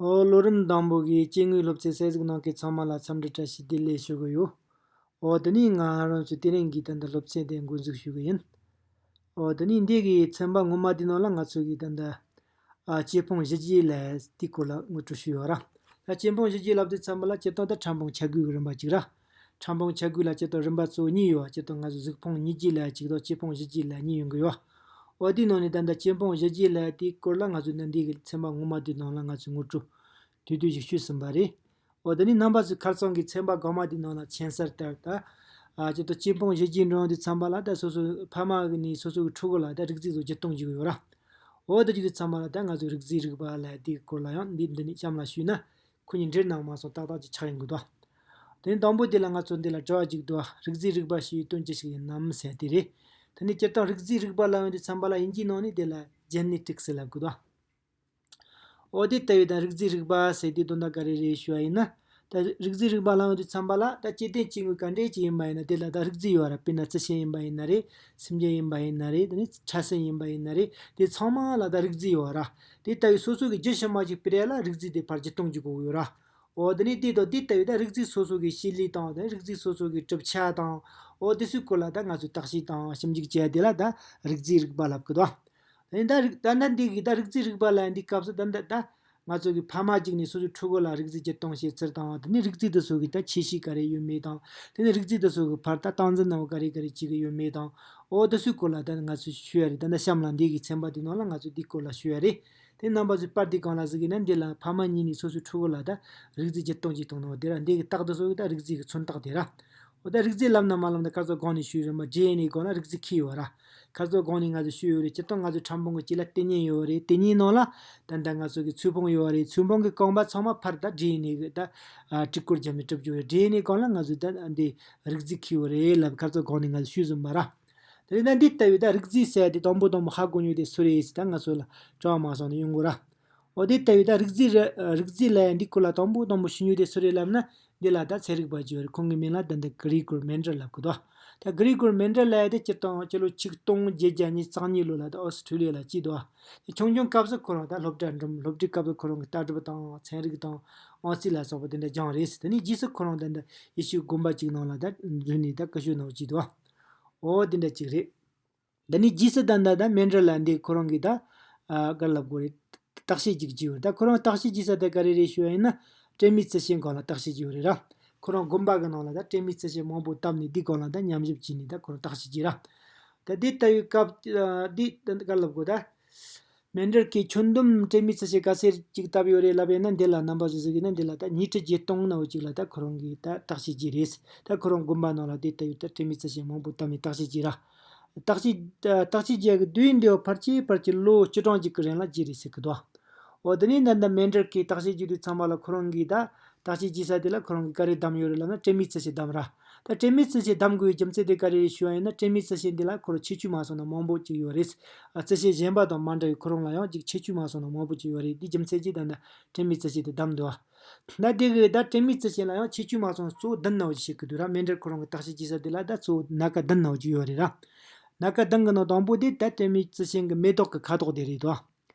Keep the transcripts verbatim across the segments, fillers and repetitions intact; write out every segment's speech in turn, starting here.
ཨོ། ལོ་རིམ་དང་པོ་གི་སྐྱེ་དངོས་སློབ་ཚན་གསན་གཟིགས་གནང་མཁན་ཚང་མ་ལ་འཚམས་འདྲི་བཀྲ་ཤིས་བདེ་ལེགས་ཞུ་གི་ཡོད། ཨོ། དེ་ནས་ང་རང་ཚོ་དེ་རིང་གི་ད་ལྟ་སློབ་ཚན་དེ་འགོ་འཛུགས་ཞུ་གི་ཡིན། ཨོ། དེ་ནས་འདི་གི་ཚན་པ་སྔོན་མ་དེ་ནང་ལ་ང་ཚོ་གི་ད་ལྟ་ཨ་དཔྱད་སྤོང་གཞི་བརྒྱད་ལབ་དེའི་སྐོར་ལ་ངོ་སྤྲོད་ཞུས་ཡོད་ར། ད་དཔྱད་སྤོང་གཞི་བརྒྱད་ལབ་དུས་ཙམ་པ་ལ་སྤྱིར་བཏང་ད་ཕྲ་ཕུང་ཆ་བགོས་ཀྱི་རིམ་པ་གཅིག་ར། ཕྲ་ཕུང་ཆ་བགོས་ལ་སྤྱིར་བཏང་རིམ་པ་གཙོ་བོ་གཉིས་ཡོད། སྤྱིར་བཏང་ང་ཚོ་གཟུགས་ཕུང་གཉིས་བརྒྱད་ལབ་གཅིག་དང་དཔྱད་སྤོང་གཞི་བརྒྱད་ལབ་གཉིས་ཡོང་གི་ཡོད། འོ། དེའི་ནང་ནས་ད་ལྟ་དཔྱད་སྤོང་གཞི་བརྒྱད་ལབ་དེའི་སྐོར་ལ་ང་ཚོས་ནི་འདི་གི་ཚན་པ་སྔོན་མ་དེའི་ནང་ལ་ང་ཚོས་ངོ་སྤྲོད་དུས་དུས་ཞིག་ཞུས་ཟིན་པ་རེད། འོ། དེ་ནས་རྣམ་པ་ཚོས་ཁ་སང་གི་ཚན་པ་སྒང་མ་དེའི་ནང་ལ་མཁྱེན་གསལ་ལྟར་ད། ཨ་ཅི་ཏོ་དཔྱད་སྤོང་གཞི་བརྒྱད་འགྲོ་ཡོང་དུས་ཙམ་པ་ལ་ད་སོ་སོའི་ཕ་མ་གི་ནས་སོ་སོ་གི་ཕྲུ་གུ་ལ་ད་རིགས་རྫས་ཚོ་བརྒྱུད་གཏོང་བྱེད་ཀྱི་ཡོད་ར། འོ། དེ་བྱེད་དུས་ཙམ་པ་ལ་ད་ང་ཚོས་རིགས་རྫས་རིག་པ་ལབ་དེའི་སྐོར་ལ་ཡང་འདི་འདི་ནས་གཤམ་ལ་ཞུས་ན་ཁོ་གཉིས་འབྲེལ་གནང་མ་སོང་ཏག་ཏག་ཅིག་ཆགས་ཡོང་གི་འདུག་དེ་ནས་དང་པོ་དེ་ལ་ང་ཚོ་འདི་ལ་དྲི་བ་གཅིག་འདུག་རིགས་རྫས་རིག་པ་ཞེས་པའི་དོན་ཅི་ཞིག་ཡིན་ནམ་ཟེར་དེ་རེད། དེ་ནས་སྤྱིར་བཏང་རིགས་རྫས་རིག་པ་ལབ་ཡོང་དུས་ཙམ་པ་ལ་དབྱིན་ཇིའི་ནང་ནས་དེ་ལ་ཇེ་ནེ་ཊིག་སི་ལབ་གི་འདུག་འོ། དེ་ལྟ་བུའི་ད་རིགས་རྫས་རིག་པ་ཟེར་དེ་དོན་དག་ག་རེ་རེད་ཞུ་བ་ཡིན་ན། ད་རིགས་རྫས་རིག་པ་ལབ་ཡོང་དུས་ཙམ་པ་ལ་ད་སྐྱེ་ལྡན་སྐྱེ་དངོས་ག་འདྲས་ཅིག་ཡིན་པ་ཡིན་ན་དེ་ལ་ད་རིགས་རྫས་ཡོད་ར། དཔེར་ན་རྩི་ཤིང་ཡིན་པ་ཡིན་ན་རེད། སེམས་ཅན་ཡིན་པ་ཡིན་ན་རེད། དེ་ནས་ཕྲ་སྲིན་ཡིན་པ་ཡིན་ན་རེད། དེ་ཚང་མ་ལ་ད་རིགས་རྫས་ཡོད་ར། དེ་ལྟ་བུའི་སོ་སོ་གི་རྒྱུད་ཕྱི་མ་ཅིག་སྤེལ་ཡ་ལ་རིགས་རྫས་དེ་ཕར་བརྒྱུད་གཏོང་བྱེད་དགོས་ཡོད་ར། འོ། དེ་ནས་དེ་དང་དེ་ལྟ་བུའི་ད་རིགས་རྫས་སོ་སོ་གི་བྱེད་ལས་དང་དེ་རིགས་རྫས་སོ་སོ་གི་གྲུབ་ཆ་དང་། འོ། དེ་ཚོའི་སྐོར་ལ་ད་ང་ཚོས་བརྟག་དཔྱད་དང་ཞིབ་འཇུག་བྱེད་ཡ་དེ་ལ་ད་རིགས་རྫས་རིག་པ་ལབ་གི་འདུག་དེ་ནས་ད་རིགས་ད་ལྟ་འདི་གི་ད་རིགས་རྫས་རིག་པ་ལབ་ཡ་འདི་སྐབས་སུ་ད་ལྟ་ད་ང་ཚོ་གི་ཕ་མ་གཅིག་ནས་སོ་སོའི་ཕྲུ་གུ་ལ་རིགས་རྫས་བརྒྱུད་གཏོང་བྱེད་ཚུལ་དང་། དེ་ནས་རིགས་རྫས་དེ་ཚོ་གི་ད་ཁྱད་ཆོས་ག་རེ་ཡོད་མེད་དང་། དེ་ནས་རིགས་རྫས་དེ་ཚོ་གི་བར་ད་སྟངས་འཛིན་ནང་ག་རེ་ག་རེ་བྱེད་གི་ཡོད་མེད་དང་། འོ། དེ་ཚོའི་སྐོར་ལ་ད་ང་ཚོས་ཞུ་ཡ་རེད། ད་ལྟ་གཤམ་ལ་འདི་གི་ཚན་པ་འདི་ནང་ལ་ང་ཚོས་འདིའི་སྐོར་ལ་ཞུ་ཡ་རེད། དེ་རྣམ་པ་ཚོས་པར་འདི་སྒང་ལ་གཟིགས་ཡིན་ན་འདི་ལ་ཕ་མ་གཉིས་ནས་སོ་སོའི་ཕྲུ་གུ་ལ་ད་རིགས་རྫས་བརྒྱུད་གཏོང་བྱེད་གཏོང་ནོ་དེ་ར། འདི་གི་རྟགས་དེ་ཚོ་གི་ད་རིགས་རྫས་གི་མཚོན་རྟགས་དེ་ར། འོ། ད་རིགས་རྫས་ལབ་ན་མ་ལབ་ན་ཁ་སང་གོང་ནས་ཞུས་རེད་མ། ཌི་ཨེན་ཨེ་སྒང་ལ་རིགས་རྫས་ཁེལ་ཡོད་ར། ཁ་སང་གོང་ནས་ང་ཚོས་ཞུས་ཡོད་རེད། སྤྱིར་བཏང་ང་ཚོའི་ཕྲ་ཕུང་གི་གཅིག་ལ་ལྟེ་གཉན་ཡོད་རེད། ལྟེ་གཉན་ནང་ལ་ད་ལྟ་ང་ཚོ་གི་ཚོས་ཕུང་ཡོད་རེད། ཚོས་ཕུང་གི་རྐང་པ་ཚང་མ་ཕར་ད་ཌི་ཨེན་ཨེ་གི་ད་ཨ་སྤྲི་སྐོར་བརྒྱབ་ནས་གྲུབ་ཀྱི་ཡོད་རེད། ཌི་ཨེན་ཨེ་སྒང་ལ་ང་ཚོས་ད་འདི་རིགས་རྫས་ཁེལ་ཡོད་རེད་ལབ་ཁ་སང་གོང་ནས་ང་ཚོས་ཞུས་ཟིན་པ་ར། དེ་ནས་ད་འདི་ལྟ་བུའི་ད་རིགས་རྫས་ཟེར་དེ་དང་པོ་དང་པོ་ཧ་གོ་མྱོང་དེ་སུ་རེད་ཟེར་ད་ང་ཚོ་ལ་དྲི་བ་མ་སོང་ནས་ཡོང་གི་ར། འོ། དེ་ལྟ་བུའི་ད་རིགས་རྫས་རེད། རིགས་རྫས་ལབ་ཡ་འདི་སྐོར་ལ་དང་པོ་དང་པོ་ཞུ་མྱོང་དེ་སུ་རེད་ལབ་ན། འདི་ལ་ད་ཚན་རིག་པ་ཅིག་ཡོད་རེད། ཁོང་གི་མིང་ལ་ད་ལྟ་གྷི་རི་གོར་མེན་ཌེལ་ལབ་གི་འདུག་ད་གྷི་རི་གོར་མེན་ཌེལ་ལབ་ཡ་དེ་སྤྱིར་བཏང་སྤྱི་ལོ་ཆིག་སྟོང་བརྒྱད་བརྒྱ་ཉེར་གཉིས་ལོ་ལ་ད་ཨོ་སི་ཁྲུ་ལི་ཡ་ལ་སྐྱེས་འདུག་ད་ཆུང་ཆུང་སྐབས་སུ་ཁོ་རང་ད་སློབ་གྲྭ་འགྲིམ། སློབ་གྲྭའི་སྐབས་སུ་ཁོ་རང་གི་ལྟ་གྲུབ་དང་ཚན་རིག་དང་ཨང་རྩིས་ལ་སོགས་པ་དེ་འདྲ་སྦྱངས་རེད། དེ་ནས་རྗེས་སུ་ཁོ་རང་ད་ད་ཡེ་ཤུའི་དགོན་པ་ཅིག་ནང་ལ་ད་འཛུལ་ནས་ད་བཀའ་ཤོག་ནང་སྐྱེས་འདུག་འོ། དེ་འདྲ་ཅིག་རེད། འདི་ནས་རྗེས་སུ་ད་ལྟ་ད་མེན་ཌེལ་ལ་འདི་ཁོ་རང་གིས་ད་ཨ་ག་རེ་ལབ་དགོས་རེད། བརྟག་དཔྱད་ཅིག་བགྱིས་ཡོད་རེད། ད་ཁོ་རང་བརྟག་དཔྱད་བགྱིས་ས་དེ་ག་རེ་རེད་ཞུ་བ་ཡིན་ན། དྲན་མེད་རྩི་ཤིང་སྒང་ལ་བརྟག་དཔྱད་བགྱིས་ཡོད་རེད་ར། ཁོ་རང་དགོན་པ་གི་ནང་ལ་ད་དྲན་མེད་རྩི་ཤིང་མང་པོ་བཏབ་ནས་འདི་སྒང་ལ་ད་ཉམས་ཞིབ་བྱས་ནས་ད་ཁོ་རང་བརྟག་དཔྱད་བགྱིས་ར། ད་འདི་ལྟ་བུའི་སྐབས་ཨ་འདི་ད་ག་རེ་ལབ་དགོས་ད། མེན་ཌེལ་གྱིས་ཁྱོན་བསྡོམས་དྲན་མེད་རྩི་ཤིང་ག་ཚད་ཅིག་བཏབ་ཡོད་རེད་ལབ་ཡིན་ན། འདི་ལ་རྣམ་པ་ཚོས་གཟིགས་ཡིན་ན་འདི་ལ་ད་ཉི་ཁྲི་བརྒྱད་སྟོང་ནང་བཞིན་ཅིག་ལ་ད་ཁོ་རང་གིས་ད་བརྟག་དཔྱད་བགྱིས་རེད། ད་ཁོ་རང་དགོན་པ་ནང་ལ་དེ་ལྟ་བུའི་ད་དྲན་མེད་རྩི་ཤིང་མང་པོ་བཏབ་ནས་བརྟག་དཔྱད་བགྱིས་ར། བརྟག་དཔྱད་བརྟག་དཔྱད་བྱེད་ཀྱི་དུས་ཡུན་དེ་བ་ཕལ་ཆེར་ཕལ་ཆེར་ལོ་བཅུ་གྲངས་ཅིག་གི་རིང་ལ་བགྱིས་རེད་ཟེར་གི་འདུག་འོ། དེ་ནས་ད་ལྟ་མེན་ཌེལ་གྱིས་བརྟག་དཔྱད་བགྱིས་དུས་ཚང་མ་ལ་ཁོ་རང་གིས་ད་བརྟག་དཔྱད་བགྱིས་ས་དེ་ལ་ཁོ་རང་གིས་ག་རེ་བདམས་ཡོད་རེད་ལབ་ན། དྲན་མེད་རྩི་ཤིང་བདམས་ར། ད་དྲན་མེད་རྩི་ཤིང་བདམས་དགོས་པའི་རྒྱུ་མཚན་དེ་ག་རེ་རེད་ཞུ་བ་ཡིན་ན། དྲན་མེད་རྩི་ཤིང་འདི་ལ་ཁོ་རང་ཁྱད་ཆོས་མ་སོང་ན་མང་པོ་ཅིག་ཡོད་རེད། ཨ་རྩི་ཤིང་གཞན་པ་དང་མ་འདྲ་བའི་ཁོ་རང་ལ་ཡང་ཅིག་ཁྱད་ཆོས་མ་སོང་ན་མང་པོ་ཅིག་ཡོད་རེད། དེའི་རྒྱུ་མཚན་གྱིས་ད་ལྟ་དྲན་མེད་རྩི་ཤིང་དེ་བདམས་འདུག་ཨ། ད་དེ་གི་ད་དྲན་མེད་རྩི་ཤིང་ལ་ཡང་ཁྱད་ཆོས་མ་སོང་ན་གཙོ་བོ་བདུན་ནང་བཞིན་བཤད་གི་འདུག་ར། མེན་ཌེལ་ཁོ་རང་གི་བརྟག་དཔྱད་བྱེད་ས་དེ་ལ་ད་གཙོ་བོ་སྣ་ཁ་བདུན་ནང་བཞིན་ཡོད་རེད་ར། སྣ་ཁ་བདུན་གི་ནང་དང་པོ་དེ་ད་དྲན་མེད་རྩི་ཤིང་གི་མེ་ཏོག་གི་ཁ་དོག་དེ་རེད་དོ།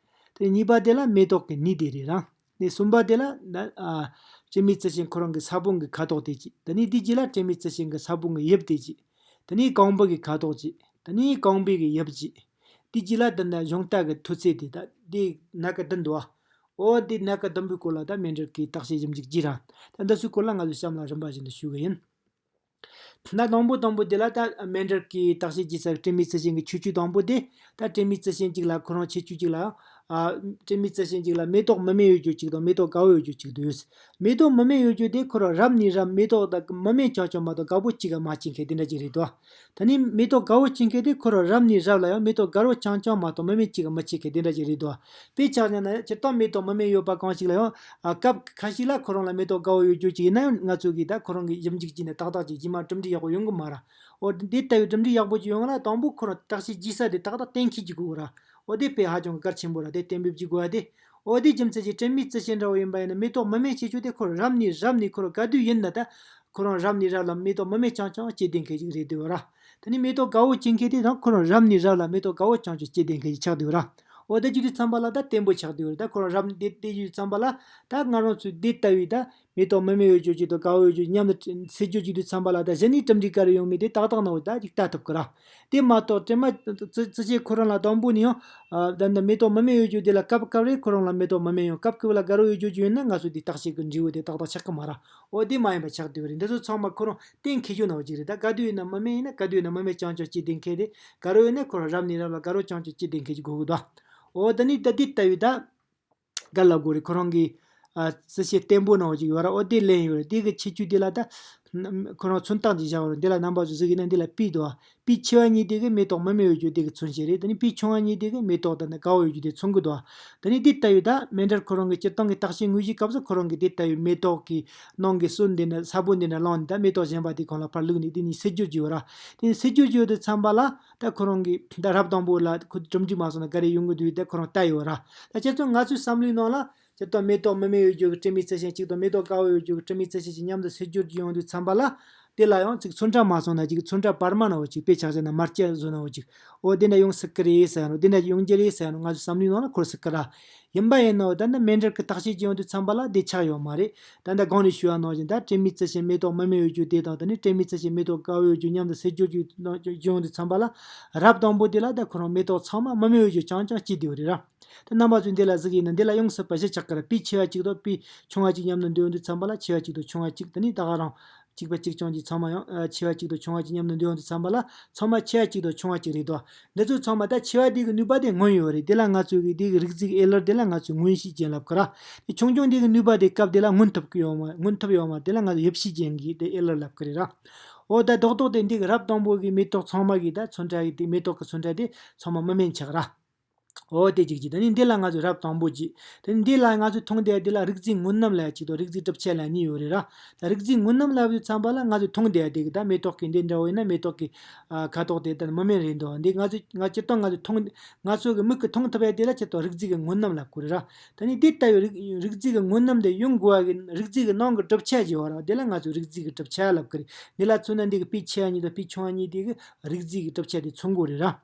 དེ་གཉིས་པ་དེ་ལ་མེ་ཏོག་གི་ནི་དེ་རེད་ར། དེ་གསུམ་པ་དེ་ལ་ན་ཨ་དྲན་མེད་རྩི་ཤིང་ཁོ་རང་གི་ས་བོན་གི་ཁ་དོག་དེ་གཅིག་དེ་ནས་དེ་རྗེས་ལ་དྲན་མེད་རྩི་ཤིང་གི་ས་བོན་གི་དབྱིབས་དེ་གཅིག་དེ་ནས་རྐང་པ་གི་ཁ་དོག་གཅིག་དེ་ནས་རྐང་པའི་གི་དབྱིབས་གཅིག་དེ་རྗེས་ལ་དེ་ན་གཞུང་རྟ་གི་མཐོ་ཚད་དེ། ད་དེ་སྣ་ཁ་བདུན་འདུག་ཨ། འོ། དེ་སྣ་ཁ་བདུན་པོའི་སྐོར་ལ་ད་མེན་ཌེལ་གྱིས་བརྟག་དཔྱད་ཞིབ་འཇུག་བགྱིས་ར། ད་འདི་ཚོའི་སྐོར་ལ་ང་ཚོས་གཤམ་ལ་རིམ་པ་བཞིན་དུ་ཞུ་གི་ཡིན། ད་དང་པོ་དང་པོ་དེ་ལ་ད་མེན་ཌེལ་གྱིས་བརྟག་དཔྱད་བགྱིས་ས་གི་དྲན་མེད་རྩི་ཤིང་གི་ཁྱད་ཆོས་དང་པོ་དེ། ད་དྲན་མེད་རྩི་ཤིང་གཅིག་ལ་ཁོ་རང་ཁྱད་ཆོས་གཅིག་ལ། ཨ་དྲན་མེད་རྩི་ཤིང་གཅིག་ལ་མེ་ཏོག་མུ་མེད་ཡོད་རྒྱུ་གཅིག་དང་མེ་ཏོག་དགའ་བོ་ཡོད་རྒྱུ་གཅིག་འདུག་མེ་ཏོག་མུ་མེད་ཡོད་རྒྱུ་དེ་ཁོ་རང་རབ་ནས་རབ་མེ་ཏོག་དང་མུ་མེད་རྐྱང་རྐྱང་མ་གཏོགས་དགའ་པོ་གཅིག་ག་མ་སྐྱེ་མཁན་དེ་འདྲ་ཅིག་རེད་དོ། ད་ནི་མེ་ཏོག་དགའ་བོ་སྐྱེ་མཁན་དེ་ཁོ་རང་རབ་ནས་རབ་ལ་ཡང་མེ་ཏོག་དགའ་བོ་རྐྱང་རྐྱང་མ་གཏོགས་མུ་མེད་གཅིག་ག་མ་སྐྱེ་མཁན་དེ་འདྲ་ཅིག་རེད་དོ། དཔེ་ཆ་བཞག་ན་སྤྱིར་བཏང་མེ་ཏོག་མུ་མེད་ཡོད་པ་གང་ཞིག་ལ་ཡང་། ཨ་སྐབས་ཁ་ཤས་ལ་ཁོ་རང་ལ་མེ་ཏོག་དགའ་བོ་ཡོད་རྒྱུ་ཅིག་ཡིན་ན་ཡང་། ང་ཚོ་གིས་ད་ཁོ་རང་གི་ཞིབ་འཇུག་བྱས་ནས་ཏག་ཏག་ཅིག་རྗེས་མ་གྲུབ་འབྲས་ཡག་པོ་ཡོང་གི་མ་རེད། འོ། འདི་ལྟ་བུའི་གྲུབ་འབྲས་ཡག་པོ་ཅིག་ཡོང་ན་དང་པོ་ཁོ་རང་བརྟག་དཔྱད་བགྱིས་ས་དེ་ཏག་ཏག་གཏན་འཁེལ་བྱེད་དགོས་ར། འོ། དེ་དཔེ་ཧ་ཅང་གལ་ཆེན་པོ་ར། དེ་གཏན་འབེབས་བྱེད་དགོས་པ་དེ། འོ། དེའི་རྒྱུ་མཚན་གྱིས་དྲན་མེད་རྩི་ཤིང་འདྲ་བོ་ཡིན་པ་ཡིན་ན་མེ་ཏོག་མུ་མེད་སྐྱེ་རྒྱུ་དེ་ཁོ་རང་རབ་ནས་རབ་ནས་ཁོ་རང་ག་དུས་ཡིན་ན་ད་ཁོ་རང་རབ་ནས་རབ་ལ་མེ་ཏོག་མུ་མེད་རྐྱང་རྐྱང་སྐྱེ་བསྡད་མཁན་ཅིག་རེད་འདུག་ར། དེ་ནས་མེ་ཏོག་དགའ་བོ་སྐྱེ་མཁན་དེ་ཡང་ཁོ་རང་རབ་ནས་རབ་ལ་མེ་ཏོག་དགའ་བོ་རྐྱང་རྐྱང་སྐྱེ་བསྡད་མཁན་ཅིག་ཆགས་འདུག་ར། འོ་དེ་བྱེད་དུས་ཙམ་པ་ལ་ད་བརྟན་པོ་ཆགས་བསྡད་ཡོད་རེད། ད་ཁོ་རང་རབ་དེ་དེ་བྱེད་དུས་ཙམ་པ་ལ་ད་ང་རང་ཚོས་དེ་ལྟ་བུའི་ད་མེ་ཏོག་མི་མེད་འོད་འཇོ་ཅིག་དང་དགའ་བའི་འོད་འཇོ་མཉམ་དུ་སེལ་རྒྱུ་བྱེད་དུས་ཙམ་པ་ལ་ད་གཞི་ནས་གྲུབ་འབྲས་ག་རེ་ཡོང་མིན་དེ་ཏག་ཏག་ནང་བཞིན་ད་ཅིག་ལྟ་ཐུབ་ཀི་ར། དེ་མ་གཏོགས་དྲི་མ་རྩི་རྩི་བྱེད་ཁོ་རང་ལ་དང་པོ་ནས་ཡང་ཨ་ད་འདི་མེ་ཏོག་མི་མེད་འོད་འཇོ་དེ་ལ་སྐབས་སྐབས་རེ་ཁོ་རང་ལ་མེ་ཏོག་མི་མེད་ཡོང་། སྐབས་སྐབས་ལ་དགའ་རོ་འོད་འཇོ་ཅིག་ཡོད་ན་ང་ཚོས་དེ་བརྟག་དཔྱད་ཀྱི་འབྲས་བུ་དེ་ཏག་ཏག་ཆགས་ཀི་མ་ར། འོ་དེ་མ་ཡིན་པ་ཆགས་བསྡད་ཡོད་རེད། འདི་ཚོ་ཚང་མ་ཁོ་རང་གཏན་འཁེལ་རྒྱུ་ནང་བཞིན་རེད། ད་ག་དུས་ཡིན་ན་མི་མེད་ཡིན་ན་ག་དུས་ཡིན་ན་མི་མེད་རྐྱང་རྐྱང་སྤྱི་བདེ་འཁེལ་ཏེ། དགའ་རོ་ཡོད་ན་ཁོ་རང་རབ་ནས་རབ་ལ་དགའ་རོ་རྐྱང་རྐྱང་སྤྱི་བདེ་འཁེལ་གྱི་དགོས་ཀྱི་འདུག། འོ་ད་ནི་ད་འདི་ལྟ་བུའི་ད་ག་ལ་དགོས་རེད། ཁོ་རང་གི་ཨ་རྩི་བྱེད་བརྟན་པོ་ནང་བཞིན་ཡོད་ར། འོ་དེ་ལེན་ཡོད་རེད། དེ་གི་ཁྱད་ཆོས་དེ་ལ་ད་ཁོ་རང་མཚོན་རྟགས་ཅིག་བཞག་ཡོད་རེད། འདི་ལ་རྣམ་པ་ཚོས་གཟིགས་ཡིན་ན་འདི་ལ་པི་འདུག། པི་ཆེ་བ་གཉིས་དེ་གི་མེ་ཏོག་མི་མེད་འོད་འཇོ་དེ་གི་མཚོན་བྱེད་རེད། ད་ནི་པི་ཆུང་བ་གཉིས་དེ་གི་མེ་ཏོག་དང་ནི་དགའ་བའི་འོད་འཇོ་དེ་མཚོན་གི་འདུག། ད་ནི་འདི་ལྟ་བུའི་ད་མེན་ཌལ་ཁོ་རང་གི་སྤྱིར་བཏང་གི་བརྟག་དཔྱད་དངོས་གཞིའི་སྐབས་སུ་ཁོ་རང་གི་འདི་ལྟ་བུའི་མེ་ཏོག་གི་ནང་གི་སོ་འདི་འདྲ་ས་བོན་འདི་འདྲ་བླངས་ནས་ད་མེ་ཏོག་གཞན་པ་དེ་གང་ལ་ཕར་བླུགས་ནས་དེ་ནས་སེལ་རྒྱུར་གྱུར་ཡོད་ར། དེ་ནས་སེལ་རྒྱུར་གྱུར་ཡོད་དུས་ཙམ་པ་ལ་ད་ཁོ་རང་གི་ད་རབ་དང་པོ་ལ་ཁོ་གྲུབ་འབྲས་མ་སོང་ན་ག་རེ་ཡོང་གི་འདུག་ད་ཁོ་རང་ལྟ་ཡོད་ར། ད་སྤྱིར་བཏང་ང་ཚོའི་བསམ་བློའི་ནང་ལ་སྤྱིར་བཏང་མེ་ཏོག་མི་མེད་འོད་འཇོ་གི་དྲི་མའི་རྩི་ཤིང་གཅིག་དང་མེ་ཏོག་དགའ་བའི་འོད་འཇོ་གི་དྲི་མའི་རྩི་ཤིང་གཅིག་མཉམ་དུ་སེལ་རྒྱུར་གྱུར་ཡོང་དུས་ཙམ་པ་ལ། དེ་ལ་ཡང་ཅིག་མཚོན་རྟགས་མ་སོང་ན་ཅིག་མཚོན་རྟགས་བར་མ་ནང་བཞིན་ཅིག་དཔེ་ཆ་བཞག་ན་དམར་སྐྱ་བཟོ་ནང་བཞིན་ཅིག། འོ་དེ་འདྲ་ཡོང་སྲིད་ཀི་རེད་ཟེར་ཡ་ནོ། དེ་འདྲ་ཡོང་རྒྱུ་རེད་ཟེར་ཡ་ནོ། ང་ཚོའི་བསམ་བློའི་ནང་ལ་འཁོར་སྲིད་ཀི་ར། ཡིན་པ་ཡིན་ནོ་ད་ནི་མེན་ཌལ་གི་བརྟག་དཔྱད་ཀྱི་ཡོང་དུས་ཙམ་པ་ལ་དེ་ཆགས་ཡོད་མ་རེད། ད་ལྟ་གོང་ནས་ཞུས་པ་ནང་བཞིན་ད་དྲི་མའི་རྩི་ཤིང་མེ་ཏོག་མི་མེད་འོད་འཇོ་དེ་དང་ད་ནི་དྲི་མའི་རྩི་ཤིང་མེ་ཏོག་དགའ་བའི་འོད་འཇོ་མཉམ་དུ་སེལ་རྒྱུར་གྱུར་ཡོང་དུས་ཙམ་པ་ལ། རབ་དང་པོ་དེ་ལ་ད་ཁོ་རང་མེ་ཏོག་ཚང་མ་མི་མེད་འོད་འཇོ་རྐྱང་རྐྱང་སྐྱེས་བསྡད་ཡོད་རེད་ར། ད་རྣམ་པ་ཚོས་འདི་ལ་གཟིགས་ཡིན་ན་འདི་ལ་ཡོང་སྲིད་པ་བཞི་ཆགས་ཀི་ར། པི་ཆེ་བ་གཅིག་དང་པི་ཆུང་བ་གཅིག་མཉམ་དུ་འདོན་དུས་ཙམ་པ་ལ་ཆེ་བ་གཅིག་དང་ཆུང་བ་གཅིག་ད་ནི་ད་ག་རང་གཅིག་པ་གཅིག་རྐྱང་གཅིག་ཚང་མ་ཡང་ཨ་ཆེ་བ་གཅིག་དང་ཆུང་བ་གཅིག་མཉམ་དུ་འདོན་དུས་ཙམ་པ་ལ་ཚང་མ་ཆེ་བ་གཅིག་དང་ཆུང་བ་གཅིག་རེད་དོ། འདི་ཚོ་ཚང་མ་ད་ཆེ་བ་དེ་གི་ནུས་པ་དེ་མངོན་ཡོད་རེད། དེ་ལ་ང་ཚོས་གི་དེ་གི་རིགས་རྫས་ཀྱི་ཨེ་ལར་དེ་ལ་ང་ཚོས་མངོན་ཤེས་ཅན་ལབ་ཀི་ར། དེ་ཆུང་ཆུང་དེ་གི་ནུས་པ་དེ་སྐབས་དེ་ལ་མངོན་ཐུབ་ཀི་ཡོད་མ་མངོན་ཐུབ་ཡོད་མ་དེ་ལ་ང་ཚོས་ཡིབ་ཤེས་ཅན་གི་དེ་ཨེ་ལར་ལབ་ཀི་རེད་ར། འོ་ད་རྡོག་རྡོག་དེ་འདི་གི་རབ་དང་པོ་གི་མེ་ཏོག་ཚང་མ་གི་ད་ཚོན་ཁྲ་གི་དེ་མེ་ཏོག་གི་ཚོན་ཁྲ་དེ་ཚང་མ་མི་དམན་ཆགས་ར། འོ་དེ་གཅིག་གཅིག་ད་ནི་འདི་ལ་ང་ཚོས་རབ་དང་པོ་གཅིག། དེ་ནི་འདི་ལ་ང་ཚོས་མཐོང་བསྡད་ཡ་འདི་ལ་རིགས་རྫས་ངོས་རྣམ་ལབ་ཡ་གཅིག་དང་རིགས་རྫས་གྲུབ་ཆ་ལབ་ཡ་གཉིས་ཡོད་རེད་ར། ད་རིགས་རྫས་ངོས་རྣམ་ལབ་དུས་ཙམ་པ་ལ་ང་ཚོས་མཐོང་བསྡད་ཡ་དེ་གི་ད་མེ་ཏོག་གི་འདི་འདྲ་བོ་ཡིན་ན་མེ་ཏོག་གི་ཨ་ཁ་དོག་དེ་ད་མི་དམན་རེད་འདུག། འདི་ང་ཚོས་ང་སྤྱིར་བཏང་ང་ཚོས་མཐོང་ང་ཚོ་གི་མིག་གིས་མཐོང་ཐུབ་ཡ་དེ་ལ་སྤྱིར་བཏང་རིགས་རྫས་ཀྱི་ངོས་རྣམ་ལབ་དགོས་རེད་ར། ད་ནི་འདི་ལྟ་བུའི་རིགས་རིགས་རྫས་ཀྱི་ངོས་རྣམ་དེ་ཡོང་དགོས་པ་གི་རིགས་རྫས་ཀྱི་ནང་གི་གྲུབ་ཆ་ཅིག་ཡོད་ར། དེ་ལ་ང་ཚོས་རིགས་རྫས་ཀྱི་གྲུབ་ཆ་ལབ་ཀི་རེད། འདི་ལ་མཚོན་ན་འདི་གི་པི་ཆེ་བ་གཉིས་དང་པི་ཆུང་བ་གཉིས་དེ་གི་རིགས་རྫས་ཀྱི་གྲུབ་ཆ་དེ་མཚོན་དགོས་རེད་ར།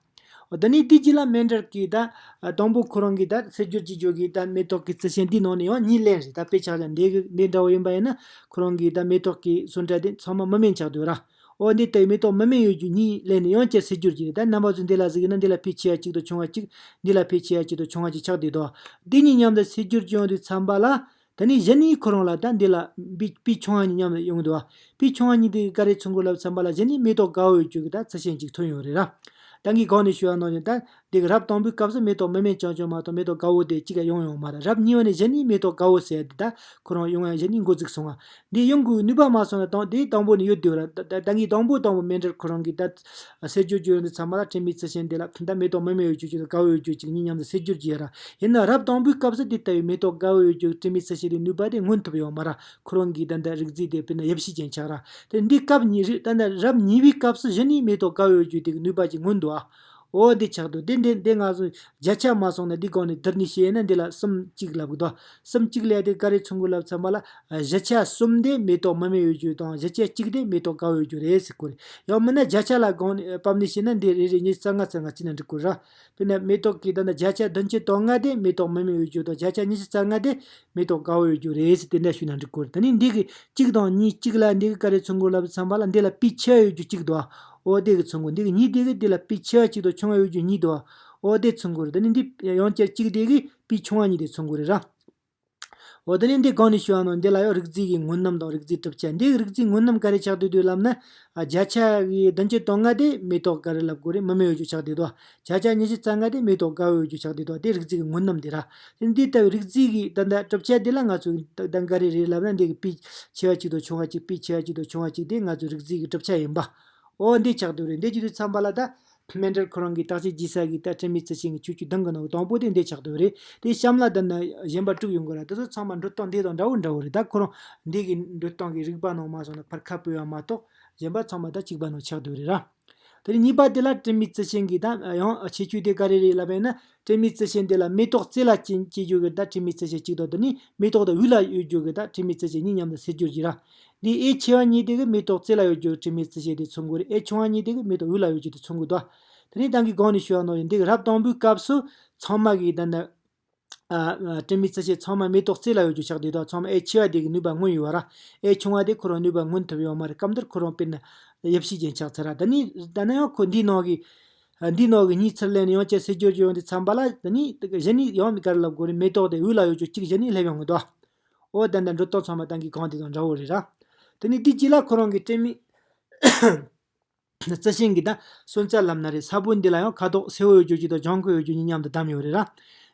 འོ་ད་ནི་དེ་རྗེས་ལ་མེན་ཌལ་གྱིས་ད་ཨ་དང་པོ་ཁོ་རང་གིས་ད་སེལ་རྒྱུར་བྱེད་རྒྱུ་གི་ད་མེ་ཏོག་གི་རྩི་ཤིང་འདི་ནང་ནས་ཡང་གཉིས་ལེན་རེད། ད་དཔེ་ཆ་ལ་འདི་གི་འདི་འདྲ་བོ་ཡིན་པ་ཡིན་ན་ཁོ་རང་གིས་ད་མེ་ཏོག་གི་སོན་ཁྲ་དེ་ཚང་མ་མི་དམན་ཆགས་འདུག་ར། འོ་འདི་ལྟ་བུའི་མེ་ཏོག་མི་དམན་ཡོད་རྒྱུ་གཉིས་ལེན་ནས་ཡང་བསྐྱར་སེལ་རྒྱུར་གྱུར་རེད། ད་རྣམ་པ་ཚོས་འདི་ལ་གཟིགས་ཡིན་ན་འདི་ལ་པི་ཆེ་བ་གཅིག་དང་ཆུང་བ་གཅིག། འདི་ལ་པི་ཆེ་བ་གཅིག་དང་ཆུང་བ་གཅིག་ཆགས་བསྡད་འདུག། འདི་གཉིས་མཉམ་དུ་སེལ་རྒྱུར་གྱུར་ཡོང་དུས་ཙམ་པ་ལ། ད་ནི་གཞི་ནས་ཁོ་རང་ལ་ད་འདི་ལ་པི་པི་ཆུང་བ་གཉིས་མཉམ་དུ་ཡོང་གི་འདུག་བ། པི་ཆུང་བ་གཉིས་དེ་ག་རེ་མཚོན་གོ་ལབ་ཙམ་པ་ལ་གཞི་ནས་མེ་ཏོག་དགའ་བོ་ཡོད་རྒྱུ་གི་ད་རྩི་ཤིང་གཅིག་ཐོན་ཡོད་རེད་ར། ད་ངས་གོང་ནས་ཞུས་པ་ནང་བཞིན་ད་འདི་གི་རབ་དང་པོའི་སྐབས་སུ་མེ་ཏོག་མི་དམན་རྐྱང་རྐྱང་མ་གཏོགས་མེ་ཏོག་དགའ་བོ་དེ་གཅིག་ཀྱང་ཡོང་ཡོད་མ་རེད། རབ་གཉིས་པ་ནས་གཞི་ནས་མེ་ཏོག་དགའ་བོ་ཟེར་དེ་ད་ཁོ་རང་ཡོང་ཡ་གཞི་ནས་འགོ་བཙུགས་སོང་བ། འདི་ཡོང་དགོས་ནུས་པ་མ་སོང་ན་དང་དེའི་དང་པོ་ནས་ཡོད་དེ་ར། ད་ད་ངས་དང་པོ་དང་པོ་མེན་ཌལ་ཁོ་རང་གིས་ད་སེལ་རྒྱུར་གྱུར་ཡོང་དུས་ཙམ་པ་ལ་དྲི་མའི་རྩི་ཤིང་དེ་ལ་ད་མེ་ཏོག་མི་དམན་ཡོད་རྒྱུ་གཅིག་དང་དགའ་བོ་ཡོད་རྒྱུ་གཅིག་གཉིས་མཉམ་དུ་སེལ་རྒྱུར་གྱུར་ཡ་ར། ཡིན་ན་རབ་དང་པོའི་སྐབས་སུ་དེ་ལྟ་བུའི་མེ་ཏོག་དགའ་བོ་ཡོད་རྒྱུ་དྲི་མའི་རྩི་ཤིང་དེ་ནུས་པ་དེ་མངོན་ཐུབ་ཡོད་མ་ར། ཁོ་རང་གིས་ད་ལྟ་རིགས་རྫས་དེ་དཔེར་ན་ཡིབ་ཤེས་ཅན་ཆགས་ར། དེ་འདི་སྐབས་གཉིས་རེད། ད་ལྟ་རབ་གཉིས་པའི་སྐབས་སུ་གཞི་ནས་མེ་ཏོག་དགའ་བོ་ཡོད་རྒྱུ་དེ་གི་ནུས་པ་ཅིག་མངོན་འདུག་ཨ། འོ་འདི་ཆགས་འདུག། འདི་འདི་འདི་ང་ཚོ་བརྒྱ་ཆ་མ་སོང་ན་འདི་སྒང་ནས་བསྡུར་ནས་བཤད་ན་འདི་ལ་གསུམ་གཅིག་ལབ་གི་འདུག། གསུམ་གཅིག་ལབ་དེ་ག་རེ་མཚོན་གོ་ལབ་ཙམ་པ་ལ་བཞི་ཆ་གསུམ་དེ་མེ་ཏོག་མི་དམན་ཡོད་རྒྱུ་དང་བཞི་ཆ་གཅིག་དེ་མེ་ཏོག་དགའ་བོ་ཡོད་རྒྱུ་རེད་ཟེར་གོ་རེད། ཡང་མིན་ན་བརྒྱ་ཆ་ལ་སྒང་ནས་ཕབ་ནས་བཤད་ན་འདི་རེ་རེ་ཉི་ཤུ་རྩ་ལྔ་རྩ་ལྔ་བྱས་ན་འགྲིག་གོ་ར། དཔེར་ན་མེ་ཏོག་གི་ད་ལྟ་བརྒྱ་ཆ་བདུན་ཅུ་དོན་ལྔ་དེ་མེ་ཏོག་མི་དམན་ཡོད་རྒྱུ་དང་བརྒྱ་ཆ་ཉི་ཤུ་རྩ་ལྔ་དེ་མེ་ཏོག་དགའ་བོ་ཡོད་རྒྱུ་རེད་ཟེར་དེ་འདྲ་ཞུས་ན་འགྲིག་གོ་རེད། ད་ནི་འདི་གི་གཅིག་དང་གཉིས། གཅིག་ལ་འདི་གི་ག་རེ་མཚོན་གོ་ལབ་ཙམ་པ་ལ་འདི་ལ་པི་ཆེ་བ་ཡོད་རྒྱུ་གཅིག་འདུག། འོ་དེ་གི་མཚོན་གོ། འདི་གི་གཉིས་དེ་གི་འདི་ལ་པི་ཆེ་བ་གཅིག་དང་ཆུང་བ་ཡོད་རྒྱུ་གཉིས་འདུག། འོ་དེ་མཚོན་གོ་རེད། ད་ནི་འདི་ཡང་བསྐྱར་གཅིག་དེ་གི་པི་ཆུང་བ་གཉིས་དེ་མཚོན་གོ་རེད་ར། འོ་དེ་ནས་འདི་གོང་ནས་ཞུ་བ་ནང་འདི་ལ་ཡང་རིགས་རྫས་ཀྱི་ངོས་རྣམ་དང་རིགས་རྫས་གྲུབ་ཆ། འདི་གི་རིགས་རྫས་ངོས་རྣམ་ག་རེ་ཆགས་བསྡད་འདུག་ལབ་ན། ཨ་བརྒྱ་ཆ་གི་བདུན་ཅུ་དོན་ལྔ་དེ་མེ་ཏོག་ག་རེ་ལབ་དགོས་རེད། མི་དམན་ཡོད་རྒྱུ་ཆགས་བསྡད་འདུག། བརྒྱ་ཆ་ཉི་ཤུ་རྩ་ལྔ་དེ་མེ་ཏོག་དགའ་བོ་ཡོད་རྒྱུ་ཆགས་བསྡད་འདུག། དེ་རིགས་རྫས་ཀྱི་ངོས་རྣམ་དེ་ར། དེ་འདི་ལྟ་བུའི་རིགས་རྫས་ཀྱི་ད་ལྟ་གྲུབ་ཆ་དེ་ལ་ང་ཚོས་ད་ག་རེ་རེད་ལབ་ན་འདི་གི་པི་ཆེ་བ་གཅིག་དང་ཆུང་བ་གཅིག། པི་ཆེ་བ་གཅིག་དང་ཆུང་བ་གཅིག་དེ་ང་ཚོའི་རིགས་རྫས་ཀྱི་གྲུབ་ཆ་ཡིན་པ། འོ་འདི་ཆགས་བསྡད་རེད། འདི་བྱེད་དུས་ཙམ་པ་ལ་ད་མེན་ཌལ་ཁོ་རང་གིས་བརྟག་དཔྱད་བགྱིས་ས་གི་ད་དྲི་མའི་རྩི་ཤིང་གི་ཁྱད་ཆོས་བདུན་གི་ནང་གི་དང་པོ་དེ་འདི་ཆགས་བསྡད་རེད། དེ་གཤམ་ལ་ད་ནི་གཞན་པ་དྲུག་ཡོང་གི་ར། དེ་ཚོ་ཚང་མ་འགྲོ་སྟངས་འདི་དང་འདྲ་བོ་འདྲ་བོ་རེད། ད་ཁོ་རང་འདི་གི་འགྲོ་སྟངས་ཀྱི་རིག་པ་ནང་མ་སོང་ན་ཕར་ཁ་སྤོས་པ་མ་གཏོགས་གཞན་པ་ཚང་མ་ད་གཅིག་པ་ནང་ཆགས་བསྡད་རེད་ར། དེ་ནས་གཉིས་པ་དེ་ལ་དྲི་མའི་རྩི་ཤིང་གི་ད་ཡང་ཁྱད་ཆོས་དེ་ག་རེ་རེད་ལབ་པ་ཡིན་ན། དྲི་མའི་རྩི་ཤིང་དེ་ལ་མེ་ཏོག་རྩེ་ལ་སྐྱེ་སྐྱེ་རྒྱུ་གི་ད་དྲི་མའི་རྩི་ཤིང་གཅིག་དང་། དེ་ནས་མེ་ཏོག་དང་དབུས་ལ་ཡོད་རྒྱུ་གི་ད་དྲི་མའི་རྩི་ཤིང་གཉིས་མཉམ་དུ་སེལ་རྒྱུར་གྱུར་ར། འདི་ཨེ་ཆེ་བ་གཉིས་དེ་གི་མེ་ཏོག་རྩེ་ལ་ཡོད་རྒྱུ་གི་དྲི་མའི་རྩི་ཤིང་དེ་མཚོན་གོ་རེད། ཨེ་ཆུང་བ་གཉིས་དེ་གི་མེ་ཏོག་དབུས་ལ་ཡོད་རྒྱུ་དེ་མཚོན་གོ་འདུག། དེ་ནས་ད་གིན་གོང་ནས་ཞུས་པ་ནང་བཞིན་འདི་གི་རབ་དང་པོའི་སྐབས་སུ་ ཚང་མ་གི་ད་ནི་ཨ་ཨ་དྲི་མའི་རྩི་ཤིང་ཚང་མ་མེ་ཏོག་རྩེ་ལ་ཡོད་རྒྱུ་ཆགས་དུས་ད་ཚང་མ་ཨེ་ཆེ་བ་དེ་གི་ནུས་པ་མངོན་ཡོད་ར། ཨེ་ཆུང་བ་དེ་ཁོ་རང་ནུས་པ་མངོན་ཐུབ་ཡོད་མ་རེད། སྐབས་འདིར་ཁོ་རང་དཔེར་ན་ཡབ་གཞིས་ཅན་ཆགས་ཚར་ར། ད་ནི་ད་ནི་ཡང་ཁོ་འདིའི་ནང་གི་འདིའི་ནང་གི་གཉིས་ཚུར་ལེན་ཡང་ཅིག་སེལ་འགྱུར་ཡོང་དུས་ཙམ་པ་ལ་ད་ནི་གཞི་ནས་ཡང་མི་ག་རེ་ལབ་དགོས་རེད། མེ་ཏོག་དེ་འོད་ལ་ཡོད་རྒྱུ་གཅིག་གཞི་ནས་སླེབས་ཡོང་གི་འདུག་འོ་ད་ལྟ་འགྲོ་སྟངས་ཚང་མ་ད་གིན་གང་དེ་དང་འདྲ་བོ་རེད་ར། དེ་ནས་དེའི་རྗེས་ལ་ཁོ་རང་གི་དྲི་མའི་རྩི་ཤིང་གི་ད་སོན་རྩ་ལབ་ན་རེད། ས་བོན་འདི་ལ་ཡང་ཁ་དོག་སེར་བོ་ཡོད་རྒྱུ་གཅིག་དང་ལྗང་ཁུ་ཡོད་རྒྱུ་གཉིས་མཉམ་དུ་བསྡམས་ཡོད་རེད་ར།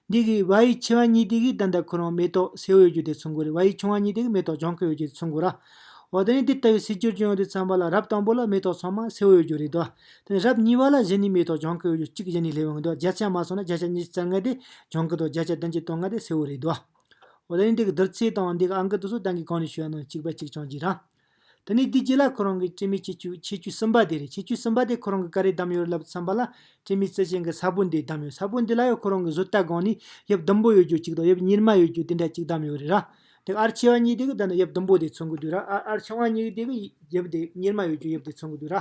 འདི་གི་བ་ཡི་ཆེ་བ་གཉིས་དེ་གིས་ད་ལྟ་ཁོ་རང་མེ་ཏོག་སེར་བོ་ཡོད་རྒྱུ་དེ་མཚོན་གྱི་རེད། བ་ཡི་ཆུང་བ་གཉིས་དེ་གིས་མེ་ཏོག་ལྗང་ཁུ་ཡོད་རྒྱུ་དེ་མཚོན་གྱི་ར། འོ་དེ་ནས་འདི་ལྟ་བུའི་སེལ་འགྱུར་བྱུང་ཡོང་དུས་ཙམ་པ་ལ་རབ་དང་པོ་ལ་མེ་ཏོག་ཚང་མ་སེར་བོ་ཡོད་རྒྱུ་རེད་དོ། དེ་ནས་རབ་གཉིས་པ་ལ་གཞི་ནས་མེ་ཏོག་ལྗང་ཁུ་ཡོད་རྒྱུ་གཅིག་གཞི་ནས་སླེབས་ཡོང་གི་འདུག་བརྒྱ་ཆ་མ་སོང་ན་བརྒྱ་ཆ་ཉི་ཤུ་རྩ་ལྔ་དེ་ལྗང་ཁུ་དང་བརྒྱ་ཆ་བདུན་ཅུ་དོན་ལྔ་དེ་སེར་བོ་རེད་དོ། འོ་དེ་ནས་འདི་གི་བསྡུར་ཚད་དང་འདི་གི་ཨང་ཀི་དེ་ཚོ་ད་གིན་གོང་ནས་ཞུས་པ་ནང་གཅིག་པ་གཅིག་རྐྱང་གཅིག་ར། དེ་ནས་འདི་རྗེས་ལ་ཁོ་རང་གི་དྲི་མའི་ཁྱད་ཆོས་ཁྱད་ཆོས་གསུམ་པ་དེ་རེད། ཁྱད་ཆོས་གསུམ་པ་དེ་ཁོ་རང་གི་ག་རེ་བསྡམས་ཡོད་རེད་ལབ་ཙམ་པ་ལ་དྲི་མའི་རྩི་ཤིང་གི་ས་བོན་དེ་བསྡམས་ཡོད། ས་བོན་འདི་ལ་ཡང་ཁོ་རང་གི་བཟོ་ལྟ་སྒང་ནས་ཡབ་ཟླུམ་པོ་ཡོད་རྒྱུ་གཅིག་དང་ཡབ་གཉེར་མ་ཡོད་རྒྱུ་དེ་འདྲ་གཅིག་བསྡམས་ཡོད་རེད་ར། དེ་ཨར་ཆེ་བ་གཉིས་དེ་གི་ད་ནི་ཡབ་ཟླུམ་པོ་དེ་མཚོན་གི་འདུག་ར། ཨ་ཨར་ཆུང་བ་གཉིས་དེ་གི་ཡབ་དེ་གཉེར་མ་ཡོད་རྒྱུ་ཡབ་དེ་མཚོན་གི་འདུག་ར།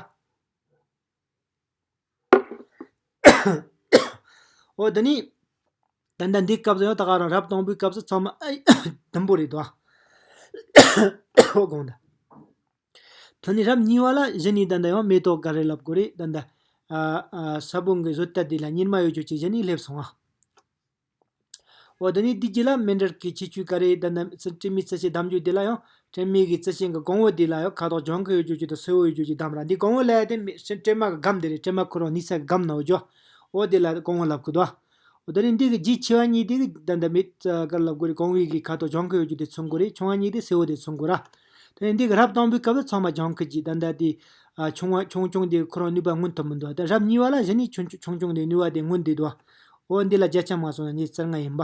འོ་དེ་ནི། ད་ལྟ་འདིའི་སྐབས་སུ་ཡང་ད་ག་རང་རབ་དང་པོའི་སྐབས་སུ་ཚང་མ་ཨ་ཟླུམ་པོ་རེད་དོ། འོ་དགོངས་དག་དེ་ནི་རབ་གཉིས་པ་ལ་གཞི་ནས་ད་ལྟ་ཡང་མེ་ཏོག་ག་རེ་ལབ་དགོས་རེད། ད་ལྟ་ཨ་ཨ་ས་བོན་གྱི་བཟོ་ལྟ་དེ་ལ་གཉེར་མ་ཡོད་རྒྱུ་ཅིག་གཞི་ནས་སླེབས་སོང་ང་། འོ་དེ་ནས་དེའི་རྗེས་ལ་མཎྜལ་གྱི་ཁྱད་ཆོས་ག་རེ། ད་ལྟ་དྲི་མའི་རྩི་ཤིང་བསྡམ་རྒྱུ་དེ་ལ་ཡང་དྲི་མའི་གི་རྩི་ཤིང་གི་གོང་བུ་དེ་ལ་ཡང་ཁ་དོག་ལྗང་ཁུ་ཡོད་རྒྱུ་ཅིག་དང་སེར་བོ་ཡོད་རྒྱུ་ཅིག་བསྡམས་ར། འདི་གོང་བུ་ལབ་ཡ་དེ་མི་སྤྲིན་སྤྲིན་མ་གི་སྒམ་དེ་རེད། སྤྲིན་མ་ཁོ་རང་གནས་ས་གི་སྒམ་ནང་ཡོད་རྒྱུ། འོ་དེ་ལ་གོང་བུ་ལབ་གི་འདུག་འོ་དེ་ནས་འདི་གི་རྗེས་ཆེ་བ་གཉིས་དེ་གི་ད་ལྟ་མི་ག་རེ་ལབ་དགོས་རེད། གོང་བུའི་གི་ཁ་དོག་ལྗང་ཁུ་ཡོད་རྒྱུ་དེ་མཚོན་གི་རེད། ཆུང་བ་གཉིས་དེ་སེར་བོ་དེ་མཚོན་གི་ར། དེ་ནས་འདི་གི་རབ་དང་པོའི་སྐབས་ལ་ཚང་མ་ལྗང་ཁུ་གཅིག་ད་ལྟ་དེ་ཨ་ཆུང་བ་ཆུང་ཆུང་དེ་ཁོ་རང་ནུས་པ་མངོན་ཐུབ་མི་འདུག་ད་རབ་གཉིས་པ་ལ་གཞི་ནས་ཆུང་ཆུང་ཆུང་ཆུང་དེ་ནུས་པ་དེ་མངོན་བསྡད་འདུག་འོ་འདི་ལ་བརྒྱ་ཆ་མ་སོང་ན་ཉི་ཤུ་རྩ་ལྔ་ཡིན་པ།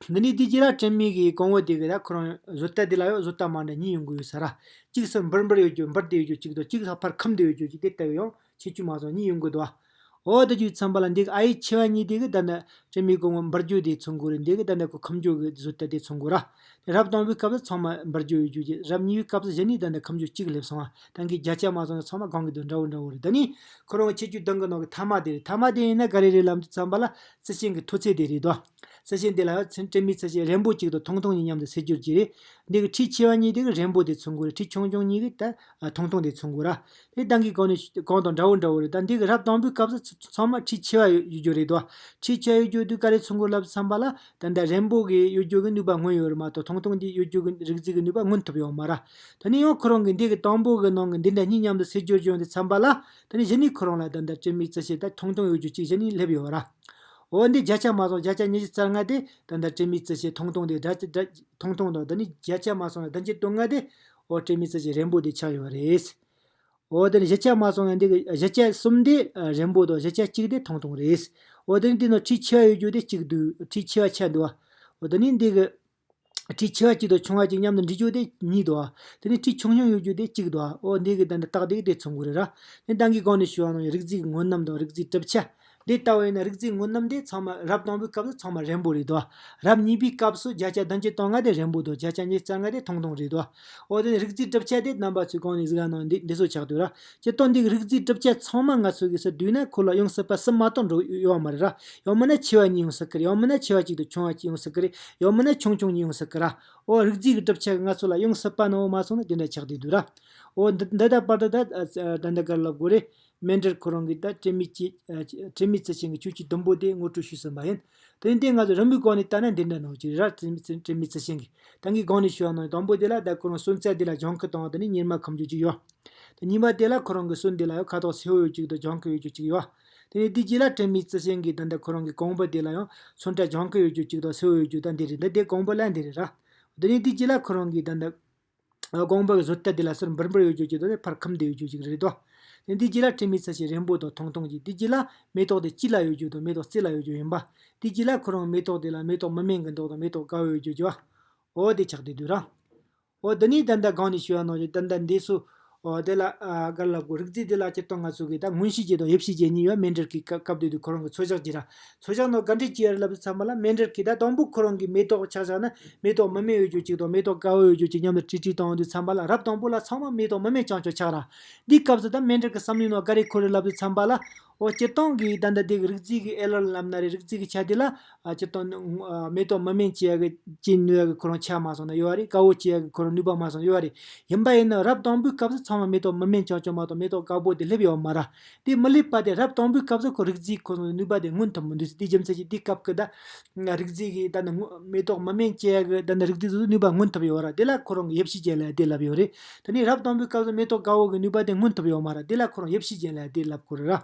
འདི་ནས་འདི་རྗེས་ལ་དྲི་མའི་གི་གོང་བུ་དེ་གི་ད་ཁོ་རང་བཟོ་ལྟ་དེ་ལ་ཡང་བཟོ་ལྟ་མ་འདྲ་གཉིས་ཡོང་གི་ཡོད་ས་ར། གཅིག་སུ་འབུར་འབུར་ཡོད་རྒྱུ་འབུར་དེ་ཡོད་རྒྱུ་གཅིག་དང་གཅིག་ས་ཕར་ཁུམ་དེ་ཡོད་རྒྱུ་གཅིག་དེ་ལྟ་བུ་ཡང་ཁྱད་ཆོས་མ་སོང་གཉིས་ཡོང་གི་འདུག་འོ་དེ་རྒྱུ་ཚང་པ་ལ་འདི་གི་ཨ་ཡི་ཆེ་བ་གཉིས་དེ་གི་ད་ནི་དྲི་མའི་གོང་བུ་འབུར་རྒྱུ་དེ་མཚོན་གི་རེད། འདི་གི་ད་ནི་ཁོ་ཁུམ་རྒྱུ་གི་བཟོ་ལྟ་དེ་མཚོན་གི་ར། དེ་རབ་དང་པོའི་སྐབས་སུ་ཚང་མ་འབུར་རྒྱུ་ཡོད་རྒྱུ་གཅིག་རབ་གཉིས་པའི་སྐབས་སུ་གཞི་ནས་ད་ནི་ཁུམ་རྒྱུ་གཅིག་སླེབས་སོང་བ། ད་གིན་བརྒྱ་ཆ་མ་སོང་ན་ཚང་མ་གང་གི་དོན་འདྲ་བོ་འདྲ་བོ་རེད། ད་ནི་ཁོ་རང་ཁྱད་ཆོས་བདུན་གི་ནང་གི་ཐ་མ་དེ་རེད། ཐ་མ་དེ་ཡིན་ན་ག་རེ་རེད་ལབ་དུས་ཙམ་པ་ལ་རྩི་ཤིང་གི་མཐོ་ཚད་དེ་རེད་དོ། རྩི་ཤིང་དེ་ལ་ཡང་དྲི་མའི་རྩི་ཤིང་རེན་བོ་གཅིག་དང་ཐུང་ཐུང་གཉིས་མཉམ་དུ་སེལ་འགྱུར་གྱི་རེད། འདི་གི་ཁྲི་ཆེ་བ་གཉིས་དེ་གི་རེན་བོ་དེ་མཚོན་གི་རེད། ཁྲི་ཆུང་ཆུང་གཉིས་གི་ད་ཐུང་ཐུང་དེ་མཚོན་གི་ར། དེ་ད་གིན་གོང་ནས་གོང་དང་འདྲ་བོ་འདྲ་བོ་རེད། ད་འདི་གི་རབ་དང་པོའི་སྐབས་སུ་ཚང་མ་ཁྲི་ཆེ་བ་ཡོད་ཡོད་རྒྱུ་རེད་དོ། ཁྲི་ཆེ་བ་ཡོད་རྒྱུ་དེ་ག་རེ་མཚོན་གི་ལབ་དུས་ཙམ་པ་ལ་ད་ལྟ་རེན་བོ་གི་ཡོད་རྒྱུ་གི་ནུས་པ་མངོན་ཡོད་རེད་མ་གཏོགས་ཐུང་ཐུང་དེ་ཡོད་རྒྱུ་གི་རིགས་རྫས་གི་ནུས་པ་མངོན་ཐུབ་ཡོད་མ་རེད། ད་ནི་ཡང་ཁོ་རང་གི་འདི་གི་དང་པོ་གི་ནང་གི་འདི་འདྲ་གཉིས་མཉམ་དུ་སེལ་འགྱུར་བྱུང་དུས་ཙམ་པ་ལ། ད་ནི་གཞི་ནས་ཁོ་རང་ལ་ད་ལྟ་དྲི་མའི་རྩི་ཤིང་ད་ཐུང་ཐུང་ཡོད་རྒྱུ་གཅིག་གཞི་ནས་སླེབས་ཡོད་ར། འོ་འདི་བརྒྱ་ཆ་མ་སོང་བརྒྱ་ཆ་ཉི་ཤུ་རྩ་ལྔ་དེ་ད་ལྟ་དྲི་མའི་རྩི་ཤིང་ཐུང་ཐུང་དེ་འདྲ་འདྲ་ཐུང་ཐུང་དང་ད་ནི་བརྒྱ་ཆ་མ་སོང་ན་བདུན་ཅུ་དོན་ལྔ་དེ་འོ་དྲི་མའི་རྩི་ཤིང་རེན་བོ་དེ་ཆགས་ཡོད་རེད། འོ་དེ་ནི་བཞི་ཆ་མ་སོང་ན་འདི་གི་བཞི་ཆ་གསུམ་དེ་རེན་བོ་དང་བཞི་ཆ་གཅིག་དེ་ཐུང་ཐུང་རེད། འོ་དེ་ནི་འདི་ནང་ཁྲི་ཆེ་བ་ཡོད་རྒྱུ་དེ་གཅིག་འདུག་ཁྲི་ཆེ་བ་ཆ་འདུག་འོ་དེ་ནི་འདི་གི་ཁྲི་ཆེ་བ་གཅིག་དང་ཆུང་བ་གཅིག་མཉམ་དུ་འདྲེས་རྒྱུ་དེ་གཉིས་འདུག་དེ་ནི་ཁྲི་ཆུང་ཆུང་ཡོད་རྒྱུ་དེ་གཅིག་འདུག་འོ་འདི་གི་ད་ནི་རྟགས་དེ་གི་དེ་མཚོན་གི་རེད་ར། དེ་ད་གིན་གོང་ནས་ཞུས་པ་ནང་བཞིན་རིགས་རྫས་ཀྱི་སྔོ་རྣམ་དང་རིགས་རྫས་གྲུབ་ཆ། འདི་ལྟ་བུ་ཡིན་ན་རིགས་རྫས་སྔོ་རྣམ་དེ་ཚང་མ་རབ་དང་པོའི་སྐབས་སུ་ཚང་མ་རེན་བོ་རེད་དོ། རབ་གཉིས་པའི་སྐབས་སུ་བརྒྱ་ཆ་བདུན་ཅུ་དོན་ལྔ་དེ་རེན་བོ་དང་བརྒྱ་ཆ་ཉི་ཤུ་རྩ་ལྔ་དེ་ཐུང་ཐུང་རེད་དོ། འོ་དེ་ནི་རིགས་རྫས་གྲུབ་ཆ་དེ་རྣམ་པ་ཚོས་གོང་ནས་གཟིགས་ཡ་ནང་འདི་འདི་ཚོ་ཆགས་འདུག་ར། སྤྱིར་བཏང་འདི་གི་རིགས་རྫས་གྲུབ་ཆ་ཚང་མ་ང་ཚོ་གིས་ཟེར་བསྡུས་ན་ཁོ་ལ་ཡང་སྲིད་པ་གསུམ་མ་གཏོགས་འགྲོ་ཡོད་མ་རེད་ར། ཡང་མིན་ན་ཆེ་བ་གཉིས་ཡང་སྲིད་ཀི་རེད། ཡང་མིན་ན་ཆེ་བ་གཅིག་དང་ཆུང་བ་གཅིག་ཡང་སྲིད་ཀི་རེད། ཡང་མིན་ན་ཆུང་ཆུང་གཉིས་ཡང་སྲིད་ཀི་ར། འོ་རིགས་རྫས་ཀྱི་གྲུབ་ཆ་གིས་ང་ཚོ་ལ་ཡང་སྲིད་པ་ནང་འོ་མ་སོང་ན་དེ་འདྲ་ཆགས་བསྡད་འདུག་ར། འོ་འདི་འདི་ལྟར་བར་དུ་ད་ད་ལྟ་ག་རེ་ལབ་དགོས་རེད། མཎྜལ་ཁོ་རང་གི་ད་དྲི་མའི་ཅི་ཨ་ཅི་དྲི་མའི་རྩི་ཤིང་གི་ཁྱད་ཆོས་བདུན་པོ་དེ་ངོ་སྤྲོད་ཞུས་ཟིན་པ་ཡིན། དེ་ནི་དེ་ང་ཚོ་རིམ་པའི་སྒོ་ནས་བལྟས་ན་འདི་འདྲ་ནང་བཞིན་རེད་ར། དྲི་མའི་རྩི་དྲི་མའི་རྩི་ཤིང་གི་ད་གིན་གོང་ནས་ཞུས་པ་ནང་དང་པོ་དེ་ལ་ད་ཁོ་རང་སོན་རྩ་དེ་ལ་ལྗང་ཁུ་དང་དེ་ནི་གཉེར་མ་ཁུམ་རྒྱུ་ཅིག་ཡོད། དེ་གཉིས་པ་དེ་ལ་ཁོ་རང་གི་སོན་དེ་ལ་ཡང་ཁ་དོག་སེར་བོ་ཡོད་རྒྱུ་དང་ལྗང་ཁུ་ཡོད་རྒྱུ་ཅིག་ཡོད། དེ་ནི་དེའི་རྗེས་ལ་དྲི་མའི་རྩི་ཤིང་གི་ད་ལྟ་ཁོ་རང་གི་གོང་བུ་དེ་ལ་ཡང་ཚོན་ཁྲ་ལྗང་ཁུ་ཡོད་རྒྱུ་ཅིག་དང་སེར་བོ་ཡོད་རྒྱུ་ད་འདི་རེད། འདི་དེ་གོང་བུ་ལ་འདི་རེད་ར། དེ་ནི་དེའི་རྗེས་ལ་ཁོ་རང་གི་ད་ལྟ་གོང་བུ་གི་བཟོ་ལྟ་དེ་ལ་ཟུར་འབུར་འབུར་ཡོད་རྒྱུ་ཅིག་དང་དེ་ཕར་ཁུམ་བསྡད་ཡོད་རྒྱུ་ཅིག་རེད་དོ། དེ་འདིའི་རྗེས་ལ་དྲི་མའི་རྩི་ཤིང་རེན་བོ་དང་ཐུང་ཐུང་ཅིག་དེའི་རྗེས་ལ་མེ་ཏོག་དེ་དཀྱིལ་ལ་ཡོད་རྒྱུ་དང་མེ་ཏོག་རྩེ་ལ་ཡོད་རྒྱུ་ཡིན་པ། དེའི་རྗེས་ལ་ཁོ་རང་མེ་ཏོག་དེ་ལ་མེ་ཏོག་མུ་མེན་གི་མདོག་དང་མེ་ཏོག་དཀར་བོ་ཡོད་རྒྱུ་ཅིག་བ། འོ་དེ་ཆགས་བསྡད་འདུག་ར། འོ་དེ་ནི་ད་ལྟ་གོང་ནས་ཞུས་པ་ནང་བཞིན་ད་ལྟ་འདི་ཚོ་འོ་དེ་ལ་ཨ་ག་རེ་ལབ་དགོས། རིགས་རྫས་དེ་ལ་སྤྱིར་བཏང་ང་ཚོ་གིས་ད་མངོན་ཤེས་བྱེད་དང་ཡིད་ཤེས་བྱེད་གཉིས་ཡོད། མཎྜལ་གྱི་སྐབས་སྐབས་དེ་དུས་ཁོ་རང་གི་ཚོད་བཞག་བྱེད་ར། ཚོད་བཞག་ནང་ག་འདྲས་བྱེད་ཡ་རེད་ལབ་དུས་ཙམ་པ་ལ་མཎྜལ་གྱིས་ད་དང་པོ་ཁོ་རང་གི་མེ་ཏོག་ཆ་བཞག་ན་མེ་ཏོག་མུ་མེན་ཡོད་རྒྱུ་ཅིག་དང་མེ་ཏོག་དཀར་བོ་ཡོད་རྒྱུ་ཅིག་མཉམ་དུ་དཀྲིས་དཀྲིས་བཏང་དུས་ཙམ་པ་ལ་རབ་དང་པོ་ལ་ཚང་མ་མེ་ཏོག་མུ་མེན་རྐྱང་རྐྱང་ཆགས་ར། འདིའི་སྐབས་སུ་ད་མཎྜལ་གྱི་བསམ་བློའི་ནང་ག་རེ་འཁོར་རེད་ལབ་དུས་ཙམ་པ་ལ། ཨོ་སྤྱིར་བཏང་གི་ད་ལྟ་དེ་གི་རིགས་རྫས་ཀྱི་ཨེ་ལར་ལབ་ན་རེད། རིགས་རྫས་ཀྱི་ཆ་དེ་ལ་ཨ་སྤྱིར་བཏང་ནི་ཨ་མེ་ཏོག་མི་སྨན་བཅོས་ཡ་གི་བཅོས་ནུས་ཡ་གི་ཁོ་རང་ཆ་མ་སོང་ན་ཡོད་རེད། དཀར་པོ་བཅོས་ཡ་གི་ཁོ་རང་ནུས་པ་མ་སོང་ན་ཡོད་རེད། ཡིན་པ་ཡིན་ན་རབ་དང་པོའི་སྐབས་སུ་ཚང་མ་མེ་ཏོག་མི་སྨན་རྐྱང་རྐྱང་མ་གཏོགས་མེ་ཏོག་དཀར་པོ་དེ་སླེབས་ཡོད་མ་རེད། དེ་མི་སླེབས་པ་དེ་རབ་དང་པོའི་སྐབས་སུ་ཁོ་རིགས་རྫས་ཁོ་ཚོ་ནུས་པ་དེ་མངོན་ཐུབ་མི་འདུག་དེ་རྒྱུ་མཚན་གྱིས་དེའི་སྐབས་ཀྱི་ད་རིགས་རྫས་ཀྱི་ད་ནི་མེ་ཏོག་མི་སྨན་བཅོས་ཡ་གི་ད་ནི་རིགས་རྫས་ཚོ་ནུས་པ་མངོན་ཐུབ་ཡོད་རེད། དེ་ལ་ཁོ་རང་གི་ཡེ་ཤེས་ཅན་ལབ་ཡ་དེ་ལབ་ཡོད་རེད། དེ་ནས་རབ་དང་པོའི་སྐབས་སུ་མེ་ཏོག་དཀར་པོ་གི་ནུས་པ་དེ་མངོན་ཐུབ་ཡོད་མ་རེད། དེ་ལ་ཁོ་རང་ཡེ་ཤེས་ཅན་ལབ་ཡ་དེ་ལབ་དགོས་རེད་ར།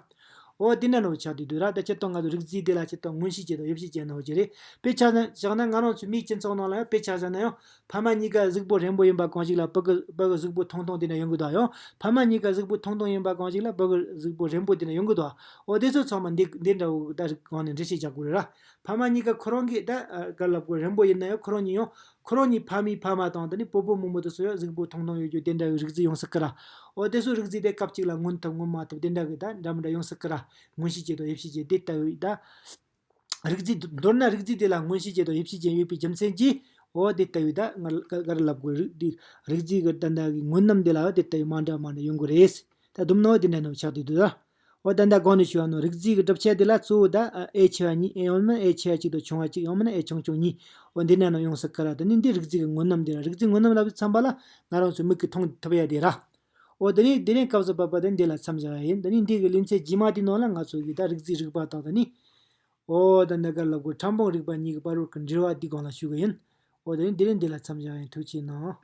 འོ་དེ་འདྲ་ནོ་ཆགས་བསྡད་འདུག་ར། ད་སྤྱིར་བཏང་ང་ཚོ་རིགས་རྫས་དེ་ལ་སྤྱིར་བཏང་མངོན་ཤེས་ཅན་དང་ཡེ་ཤེས་ཅན་ནོ་ཅི་རེད། དཔེ་ཆ་བཞག་ན་ང་རང་ཚོ་མིའི་སྤྱི་ཚོགས་ནང་ལ་ཡང་དཔེ་ཆ་བཞག་ན་ཡང་ཕ་མ་གཉིས་ཀ་གཟུགས་པོ་རན་པོ་ཡིན་པ་གང་ཞིག་ལ་བུ་གི་བུ་གི་གཟུགས་པོ་ཐུང་ཐུང་དེ་འདྲ་ཡོང་གི་འདུག་ཡང་ཕ་མ་གཉིས་ཀ་གཟུགས་པོ་ཐུང་ཐུང་ཡིན་པ་གང་ཞིག་ལ་བུ་གི་གཟུགས་པོ་རན་པོ་དེ་འདྲ་ཡོང་གི་འདུག་འོ་དེ་ཚོ་ཚང་མ་འདི་འདི་འདྲ་བོ་ད་རིགས་གང་ནས་འགྲེལ་བཤད་རྒྱག་དགོས་རེད་ར། ཕ་མ་གཉིས་ཀ་ཁོ་རང་གིས་ད་ག་ལབ་དགོས་རན་པོ་ཡིན་ན་ཡང་ཁོ་རང་གཉིས་ཡང་ཁོ་རང་གཉིས་ཕ་མའི་ཕ་མ་དང་དེ་ནི་སྤོ་བོ་རྨོ་མོ་དེ་ཚོ་ཡང་གཟུགས་པོ་ཐུང་ཐུང་ཡོད་རྒྱུ་དེ་འདྲ་བའི་རིགས་རྫས་ཡོང་སྲིད་ཀི་ར། འོ་དེ་ཚོ་རིགས་རྫས་དེ་སྐབས་གཅིག་ལ་མངོན་ཐུབ་མངོན་མ་ཐུབ་དེ་འདྲ་གི་ད་འདྲ་མི་འདྲ་ཡོང་སྲིད་ཀི་ར། མངོན་ཤེས་ཅན་དང་ཡེ་ཤེས་ཅན་དེ་ལྟ་བུའི་ད། རིགས་རྫས་མདོར་ན་རིགས་རྫས་དེ་ལ་མངོན་ཤེས་ཅན་དང་ཡེ་ཤེས་ཅན་ཡོད་པའི་རྒྱུ་མཚན་གྱིས། འོ་དེ་ལྟ་བུའི་ད་ང་ག་རེ་ལབ་དགོས་རིགས་དེ་རིགས་རྫས་ཀྱི་ད་ལྟ་གི་མངོན་རྣམ་དེ་ལ་དེ་ལྟ་བུའི་མ་འདྲ་མ་འདྲ་ཡོང་གི་རེད། ད་སྡོམ་ནོ་དེ་འདྲ་ནོ་ཆགས་བསྡད་འདུག་ད། འོ་ད་ལྟ་གོང་ནས་ཞུས་པ་ནོ་རིགས་རྫས་ཀྱི་གྲུབ་ཆ་དེ་ལ་གཙོ་བོ་ད་ཨེ་ཆེ་བ་གཉིས། ཨེ་ཡང་མིན་ཨེ་ཆེ་བ་གཅིག་དང་ཆུང་བ་གཅིག་ཡང་མིན་ཨེ་ཆུང་ཆུང་གཉིས། འོ་འདི་འདྲ་ནོ་ཡོང་སྲིད་ཀི་ར། དེ་ནི་འདི་རིགས་རྫས་ཀྱི་མངོན་རྣམ་དེ་ར། རིགས་རྫས་མངོན་རྣམ་ལབ་དུས་ཙམ་པ་ལ་ང་རང་ཚོ་མིག་གིས་མཐོང་ཐུབ་ཡ་དེ་ར། འོ་དེ་ནི་དེ་རིང་སྐབས་སུ་བབ་པ་དེ་འདི་ལ་མཚམས་བཞག་ཡ་ཡིན། དེ་ནི་འདི་གི་ལེ་ཚན་རྗེས་མ་དེའི་ནང་ལ་ང་ཚོ་གི་ད་རིགས་རྫས་རིག་པ་དང་དེ་ནི། འོ་ད་འདི་ག་ལབ་དགོས་ཕྲ་ཕུང་རིག་པ་གཉིས་ཀྱི་བར་བར་གྱི་འབྲེལ་བ་འདི་སྒང་ལ་ཞུ་གི་ཡིན། འོ་དེ་ནི་དེ་རིང་འདི་ལ་མཚམས་བཞག་ཡ་ཡིན། ཐུགས་རྗེ་གནང་།